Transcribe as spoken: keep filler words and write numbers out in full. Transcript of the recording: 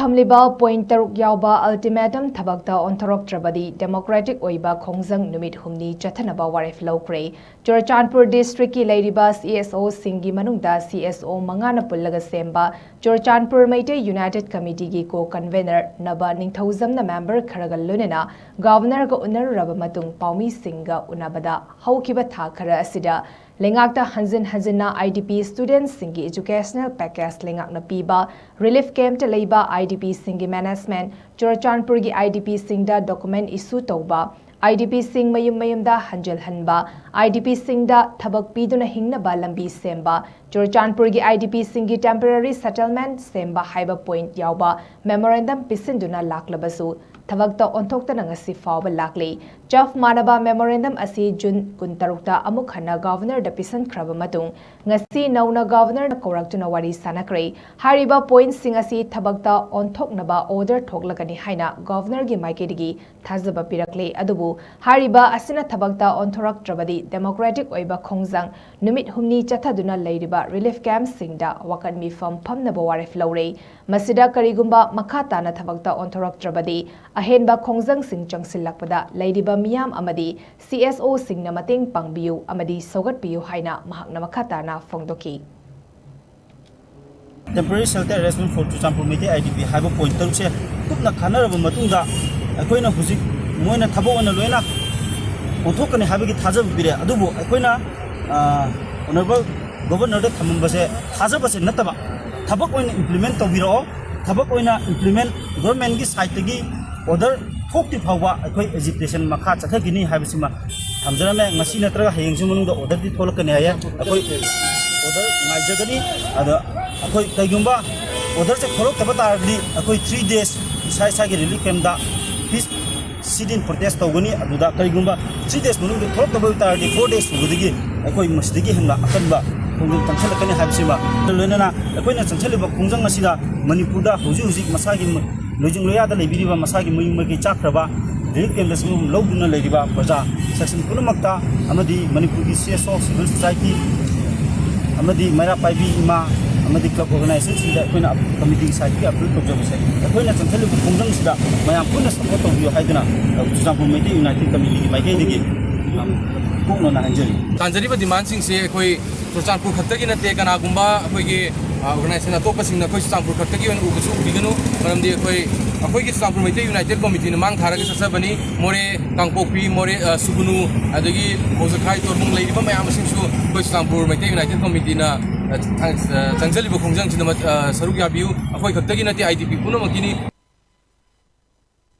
ꯊꯝꯂꯤꯕ ꯄꯣꯏꯟꯠ ꯇꯔꯨꯛ ꯌꯥꯎꯕ ꯑꯜꯇꯤꯃꯦꯇꯝ ꯊꯕꯛꯇ ꯑꯣꯟꯊꯣꯔꯛꯇ꯭ꯔꯕꯗꯤ ꯗꯦꯃꯣꯀ꯭ꯔꯦꯇꯤꯛ ꯑꯣꯏꯕ ꯈꯣꯡꯖꯪ ꯅꯨꯃꯤꯠ ꯍꯨꯝꯅꯤ ꯆꯠꯊꯅꯕ ꯋꯥꯔꯦꯞ ꯂꯧꯈ꯭ꯔꯦ꯫ ꯆꯨꯔꯆꯥꯟꯄꯨꯔ ꯗꯤꯁꯇ꯭ꯔꯤꯛꯀꯤ ꯂꯩꯔꯤꯕ ꯁꯤ ꯑꯦꯁ ꯑꯣꯁꯤꯡꯒꯤ ꯃꯅꯨꯡꯗ ꯁꯤ ꯑꯦꯁ ꯑꯣ ꯃꯉꯥꯅ ꯄꯨꯜꯂꯒ ꯁꯦꯝꯕ ꯆꯨꯔꯆꯥꯟꯄꯨꯔ ꯃꯩꯇꯩ ꯌꯨꯅꯥꯏꯇꯦꯗ ꯀꯃꯤꯇꯤꯒꯤ ꯀꯣ ꯀꯟꯚꯦꯅꯔ ꯅꯕ ꯅꯤꯡꯊꯧꯖꯝꯅ ꯃꯦꯝꯕꯔ ꯈꯔꯒ ꯂꯣꯏꯅꯅ ꯒꯚꯔꯅꯔꯒ ꯎꯅꯔꯨꯔꯕ ꯃꯇꯨꯡ ꯄꯥꯎꯃꯤꯁꯤꯡꯒ ꯎꯅꯕꯗ ꯍꯧꯈꯤꯕ ꯊꯥ ꯈꯔ ꯑꯁꯤꯗ ꯂꯩꯉꯥꯛꯇ ꯍꯟꯖꯤꯟ ꯍꯟꯖꯤꯟꯅ I D P ꯁ꯭ꯇꯨꯗꯦꯟꯠꯁꯤꯡꯒꯤ educational package ꯂꯩꯉꯥꯛꯅ ꯄꯤꯕ, ꯔꯤꯂꯤꯐ ꯀꯦꯝꯞꯇ ꯂꯩꯕ ꯑꯥꯏ ꯗꯤ ꯄꯤꯁꯤꯡꯒꯤ ꯃꯦꯅꯦꯖꯃꯦꯟꯠ, ꯆꯨꯔꯆꯥꯟꯄꯨꯔꯒꯤ ꯑꯥꯏ ꯗꯤ ꯄꯤꯁꯤꯡꯗ ꯗꯣꯀꯨꯃꯦꯟꯠ ꯏꯁꯨ ꯇꯧꯕ, ꯑꯥꯏ ꯗꯤ ꯄꯤꯁꯤꯡ ꯃꯌꯨꯝ ꯃꯌꯨꯝꯗ ꯍꯟꯖꯤꯜꯍꯟꯕ, ꯑꯥꯏ ꯗꯤ ꯄꯤꯁꯤꯡꯗ ꯊꯕꯛ ꯄꯤꯗꯨꯅ ꯍꯤꯡꯅꯕ ꯂꯝꯕꯤ ꯁꯦꯝꯕ, ꯆꯨꯔꯆꯥꯟꯄꯨꯔꯒꯤ ꯑꯥꯏ ꯗꯤ ꯄꯤꯁꯤꯡꯒꯤ ꯇꯦꯝꯄꯔꯦꯔꯤ ꯁꯦꯇꯜꯃꯦꯟꯠ ꯁꯦꯝꯕ ꯍꯥꯏꯕ ꯄꯣꯏꯟꯠ ꯌꯥꯎꯕ ꯃꯦꯃꯣꯔꯦꯟꯗꯝ ꯄꯤꯁꯤꯟꯗꯨꯅ ꯂꯥꯛꯂꯕꯁꯨ ꯊꯕꯛꯇ ꯑꯣꯟꯊꯣꯛꯇꯅ ꯉꯁꯤ ꯐꯥꯎꯕ ꯂꯥꯛꯂꯤ꯫ ꯆꯞ ꯃꯥꯟꯅꯕ ꯃꯦꯃꯣꯔꯦꯟꯗꯝ ꯑꯁꯤ ꯖꯨꯟ ꯀꯨꯟꯇꯔꯨꯛꯇ ꯑꯃꯨꯛ ꯍꯟꯅ ꯒꯚꯔꯅꯔꯗ ꯄꯤꯁꯤꯟꯈ꯭ꯔꯕ ꯃꯇꯨꯡ ꯉꯁꯤ ꯅꯧꯅ ꯒꯚꯔꯅꯔꯅ ꯀꯧꯔꯛꯇꯨꯅ ꯋꯥꯔꯤ ꯁꯥꯅꯈ꯭ꯔꯦ꯫ ꯍꯥꯏꯔꯤꯕ ꯄꯣꯏꯟꯠꯁꯤꯡ ꯑꯁꯤ ꯊꯕꯛꯇ ꯑꯣꯟꯊꯣꯛꯅꯕ ꯑꯣꯔꯗꯔ ꯊꯣꯛꯂꯒꯅꯤ ꯍꯥꯏꯅ ꯒꯚꯔꯅꯔꯒꯤ ꯃꯥꯏꯀꯩꯗꯒꯤ ꯊꯥꯖꯕ ꯄꯤꯔꯛꯂꯦ꯫ ꯑꯗꯨꯕꯨ ꯍꯥꯏꯔꯤꯕ ꯑꯁꯤꯅ ꯊꯕꯛꯇ ꯑꯣꯟꯊꯣꯔꯛꯇ꯭ꯔꯕꯗꯤ ꯗꯦꯃꯣꯀ꯭ꯔꯦꯇꯤꯛ ꯑꯣꯏꯕ ꯈꯣꯡꯖꯪ ꯅꯨꯃꯤꯠ ꯍꯨꯝꯅꯤ ꯆꯠꯊꯗꯨꯅ ꯂꯩꯔꯤꯕ ꯔꯤꯂꯤꯐ ꯀꯦꯝꯞꯁꯤꯡꯗ ꯋꯥꯀꯠ ꯃꯤꯐꯝ ꯐꯝꯅꯕ ꯋꯥꯔꯦꯞ ꯂꯧꯔꯦ꯫ ꯃꯁꯤꯗ ꯀꯔꯤꯒꯨꯝꯕ ꯃꯈꯥ ꯇꯥꯅ ꯊꯕꯛꯇ ꯑꯣꯟꯊꯣꯔꯛꯇ꯭ꯔꯕꯗꯤ ꯑꯍꯦꯟꯕ ꯈꯣꯡꯖꯪꯁꯤꯡ ꯆꯪꯁꯤꯜꯂꯛꯄꯗ ꯂꯩꯔꯤꯕ ꯃꯤꯌꯥꯝ ꯑꯃꯗꯤ ꯁꯤ ꯑꯦꯁ ꯑꯣꯁꯤꯡꯅ ꯃꯇꯦꯡ ꯄꯥꯡꯕꯤꯌꯨ ꯑꯃꯗꯤ ꯁꯧꯒꯠꯄꯤꯌꯨ ꯍꯥꯏꯅ ꯃꯍꯥꯛꯅ ꯃꯈꯥ ꯇꯥꯅ ꯐꯣꯡꯗꯣꯛꯈꯤ꯫ Temporary Shelter Arrangement for Churachandpur Meitei I D P ꯍꯥꯏꯕ ꯄꯣꯏꯟꯠ ꯇꯔꯨꯛꯁꯦ ꯀꯨꯞꯅ ꯈꯟꯅꯔꯕ ꯃꯇꯨꯡꯗ ꯑꯩꯈꯣꯏꯅ ꯍꯧꯖꯤꯛ ꯃꯣꯏꯅ ꯊꯕꯛ ꯑꯣꯏꯅ ꯂꯣꯏꯅ ꯑꯣꯟꯊꯣꯛꯀꯅꯤ ꯍꯥꯏꯕꯒꯤ ꯊꯥꯖꯕ ꯄꯤꯔꯦ꯫ ꯑꯗꯨꯕꯨ ꯑꯩꯈꯣꯏꯅ ꯑꯣꯅꯔꯦꯕꯜ ꯒꯣꯕꯔꯅꯔꯗ ꯊꯝꯃꯝꯕꯁꯦ ꯊꯥꯖꯕꯁꯦ ꯅꯠꯇꯕ, ꯊꯕꯛ ꯑꯣꯏꯅ ꯏꯝꯄ꯭ꯂꯤꯃꯦꯟ ꯇꯧꯕꯤꯔꯛꯑꯣ, ꯊꯕꯛ ꯑꯣꯏꯅ ꯏꯝꯄ꯭ꯂꯤꯃꯦꯟ ꯒꯣꯔꯃꯦꯟꯒꯤ ꯁꯥꯏꯠꯇꯒꯤ ꯑꯣꯔꯗꯔ ꯊꯣꯛꯇ꯭ꯔꯤ ꯐꯥꯎꯕ ꯑꯩꯈꯣꯏ ꯑꯦꯖꯤꯇꯦꯁꯟ ꯃꯈꯥ ꯆꯠꯊꯈꯤꯅꯤ ꯍꯥꯏꯕꯁꯤꯃ ꯊꯝꯖꯔꯝꯃꯦ꯫ ꯉꯁꯤ ꯅꯠꯇ꯭ꯔꯒ ꯍꯌꯦꯡꯁꯤ ꯃꯅꯨꯡꯗ ꯑꯣꯔꯗꯔꯗꯤ ꯊꯣꯛꯂꯛꯀꯅꯤ ꯍꯥꯏꯌꯦ꯫ ꯑꯩꯈꯣꯏ ꯑꯣꯔꯗꯔ ꯉꯥꯏꯖꯒꯅꯤ꯫ ꯑꯗ ꯑꯩꯈꯣꯏ ꯀꯩꯒꯨꯝꯕ ꯑꯣꯔꯗꯔꯁꯦ ꯊꯣꯛꯂꯛꯇꯕ ꯇꯥꯔꯒꯗꯤ ꯑꯩꯈꯣꯏ ꯊ꯭ꯔꯤ ꯗꯦꯖ ꯏꯁꯥ ꯏꯁꯥꯒꯤ ꯔꯤꯂꯤꯐ ꯀꯦꯝꯞꯇ ꯄꯤꯁ ꯁꯤꯠ ꯏꯟ ꯄ꯭ꯔꯣꯇꯦꯁ ꯇꯧꯒꯅꯤ꯫ ꯑꯗꯨꯗ ꯀꯔꯤꯒꯨꯝꯕ ꯊ꯭ꯔꯤ ꯗꯦꯖ ꯃꯅꯨꯡꯗ ꯊꯣꯛꯂꯛꯇꯕ ꯑꯣꯏꯕ ꯇꯥꯔꯒꯗꯤ ꯐꯣꯔ ꯗꯦꯖ ꯁꯨꯕꯗꯒꯤ ꯑꯩꯈꯣꯏ ꯃꯁꯤꯗꯒꯤ ꯍꯦꯟꯅ ꯑꯀꯟꯕ ꯈꯣꯡꯖꯪ ꯆꯪꯁꯤꯜꯂꯛꯀꯅꯤ ꯍꯥꯏꯕꯁꯤꯃ ꯂꯣꯏꯅꯅ ꯑꯩꯈꯣꯏꯅ ꯆꯪꯁꯤꯜꯂꯤꯕ ꯈꯣꯡꯖꯪ ꯑꯁꯤꯗ ꯃꯅꯤꯄꯨꯔꯗ ꯍꯧꯖꯤꯛ ꯍꯧꯖꯤꯛ ꯃꯁꯥꯒꯤ ꯂꯣꯏꯖꯤꯡ ꯂꯣꯌꯥꯗ ꯂꯩꯕꯤꯔꯤꯕ ꯃꯁꯥꯒꯤ ꯃꯌꯨꯝ ꯃꯀꯩ ꯆꯥꯛꯈ꯭ꯔꯕ ꯔꯤꯂꯤꯐ ꯀꯦꯝꯞꯇ ꯁꯦꯟꯐꯝ ꯂꯧꯗꯨꯅ ꯂꯩꯔꯤꯕ ꯄ꯭ꯔꯖꯥ ꯁꯦꯛꯁꯟ ꯄꯨꯝꯅꯃꯛꯇ ꯑꯃꯗꯤ ꯃꯅꯤꯄꯨꯔꯒꯤ ꯁꯤ ꯑꯦꯁ ꯑꯣ, ꯁꯤꯚꯤꯜ ꯁꯣꯁꯥꯏꯇꯤ ꯑꯃꯗꯤ ꯃꯩꯔꯥ ꯄꯥꯏꯕꯤ ꯏꯃꯥ ꯑꯃꯗꯤ ꯀ꯭ꯂꯕ ꯑꯣꯔꯒꯅꯥꯏꯖꯦꯁꯟꯁꯤꯡꯗ ꯑꯩꯈꯣꯏꯅ ꯀꯝꯃꯤꯇꯤꯒꯤ ꯁꯥꯏꯠꯇꯒꯤ ꯑꯄꯤꯜ ꯇꯧꯖꯕꯁꯦ, ꯑꯩꯈꯣꯏꯅ ꯆꯪꯁꯤꯜꯂꯤꯕ ꯈꯣꯡꯖꯪꯁꯤꯗ ꯃꯌꯥꯝ ꯄꯨꯟꯅ ꯁꯄꯣꯔꯠ ꯇꯧꯕꯤꯌꯨ ꯍꯥꯏꯗꯨꯅ ꯆꯨꯔꯆꯥꯟꯄꯨꯔ ꯃꯩꯇꯩ ꯌꯨꯅꯥꯏꯇꯦꯠ ꯀꯝꯃꯤꯇꯤꯒꯤ ꯃꯥꯏꯀꯩꯗꯒꯤ ꯀꯣꯛꯅꯅ ꯍꯥꯏꯖꯔꯤ꯫ ꯇꯥꯟꯖꯔꯤꯕ ꯗꯤꯃꯥꯟꯁꯤꯡꯁꯦ ꯑꯩꯈꯣꯏ ꯆꯨꯔꯆꯥꯟꯄꯨꯔ ꯈꯛꯇꯒꯤ ꯅꯠꯇꯦ, ꯀꯅꯥꯒꯨꯝꯕ ꯑꯩꯈꯣꯏꯒꯤ, ꯑ, ꯑꯣꯔꯒꯅꯥꯏꯖꯦꯁꯟ ꯑꯇꯣꯞꯄꯁꯤꯡꯅ ꯑꯩꯈꯣꯏ ꯆꯨꯔꯆꯥꯟꯄꯨꯔ ꯈꯛꯇꯒꯤ ꯑꯣꯏꯅ ꯎꯕꯁꯨ ꯎꯕꯤꯒꯅꯨ꯫ ꯃꯔꯝꯗꯤ ꯑꯩꯈꯣꯏ, ꯑꯩꯈꯣꯏꯒꯤ ꯆꯨꯔꯆꯥꯟꯄꯨꯔ ꯃꯩꯇꯩ ꯌꯨꯅꯥꯏꯇꯦꯠ ꯀꯣꯃꯤꯇꯤꯅ ꯃꯥꯡ ꯊꯥꯔꯒ ꯆꯠꯆꯕꯅꯤ꯫ ꯃꯣꯔꯦ, ꯀꯥꯡꯄꯣꯛꯄꯤ, ꯃꯣꯔꯦ, ꯑ, ꯁꯨꯒꯨꯅꯨ, ꯑꯗꯒꯤ ꯈꯣꯡꯖꯈꯥꯏ, ꯇꯣꯔꯕꯨꯡ ꯂꯩꯔꯤꯕ ꯃꯌꯥꯝ ꯑꯁꯤꯁꯨ ꯑꯩꯈꯣꯏ ꯆꯨꯔꯆꯥꯟꯄꯨꯔ ꯃꯩꯇꯩ ꯌꯨꯅꯥꯏꯇꯦꯠ ꯀꯣꯃꯤꯇꯤꯅ, ꯑ, ꯊꯥꯡ-, ꯑ, ꯆꯪꯖꯜꯂꯤꯕ ꯈꯣꯡꯖꯪꯁꯤꯗ ꯃ-, ꯑ, ꯁꯔꯨꯛ ꯌꯥꯕꯤꯌꯨ꯫ ꯑꯩꯈꯣꯏ ꯈꯛꯇꯒꯤ ꯅꯠꯇꯦ, ꯑꯥꯏ ꯗꯤ ꯄꯤ ꯄꯨꯝꯅꯃꯛꯀꯤꯅꯤ꯫